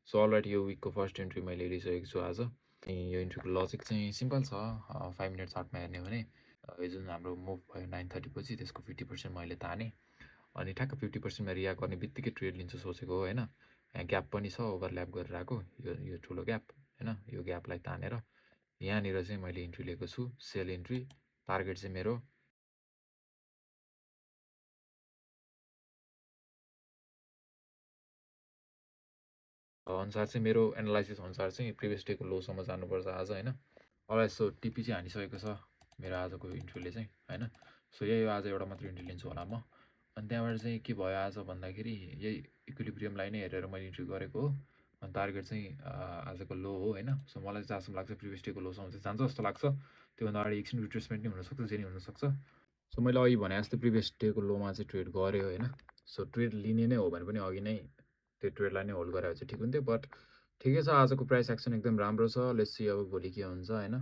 So all right यो विकको first entry मैले लिइसकेको छु आज। अनि यो इन्ट्रीको लजिक चाहिँ सिम्पल छ। 5 मिनट चार्टमा हेर्ने भने यो जुन हाम्रो मुभ भयो 9:30 पछि त्यसको 50% मैले ताने अनि ठ्याक्क 50%मा रियाक्ट गर्ने बित्तिकै ट्रेड लिन्छु सोचेको हो होइन। यहाँ ग्याप पनि छ ओभरल्याप गरेर आएको यो ठुलो ग्याप होइन। यो ग्यापलाई तानेर यहाँनिर चाहिँ मैले इन्ट्री लिएको छु सेल इन्ट्री। टार्गेट चाहिँ मेरो अनुसार चाहिँ मेरो एनालाइसिस अनुसार चाहिँ प्रिभियस डेको लोसम्म जानुपर्छ आज होइन। अलराइट सो टिपी चाहिँ हानिसकेको छ मेरो आजको इन्ट्रीले चाहिँ होइन। सो यही आज एउटा मात्र इन्ट्री लिन्छु होला म। अनि त्यहाँबाट चाहिँ के भयो आज भन्दाखेरि यही इक्विलिब्रियमलाई नै हेरेर मैले इन्ट्री गरेको हो। अनि टार्गेट चाहिँ आजको लो हो होइन। सो मलाई चाहिँ जहाँसम्म लाग्छ प्रिभियस डेको लोसम्म चाहिँ जान्छ जस्तो लाग्छ। त्योभन्दा अगाडि एकछिन रिट्रेसमेन्ट नै हुनसक्छ जे नै हुनसक्छ। सो मैले अघि भने जस्तै प्रिभियस डेको लोमा चाहिँ ट्रेड गरेँ होइन। सो ट्रेड लिने नै हो भने पनि अघि नै त्यो ट्रेडलाई नै होल्ड गरेर चाहिँ ठिक हुन्थ्यो। बट ठिकै छ आजको प्राइस एक्सन एकदम राम्रो छ। लेट्स सी अब भोलि के हुन्छ होइन।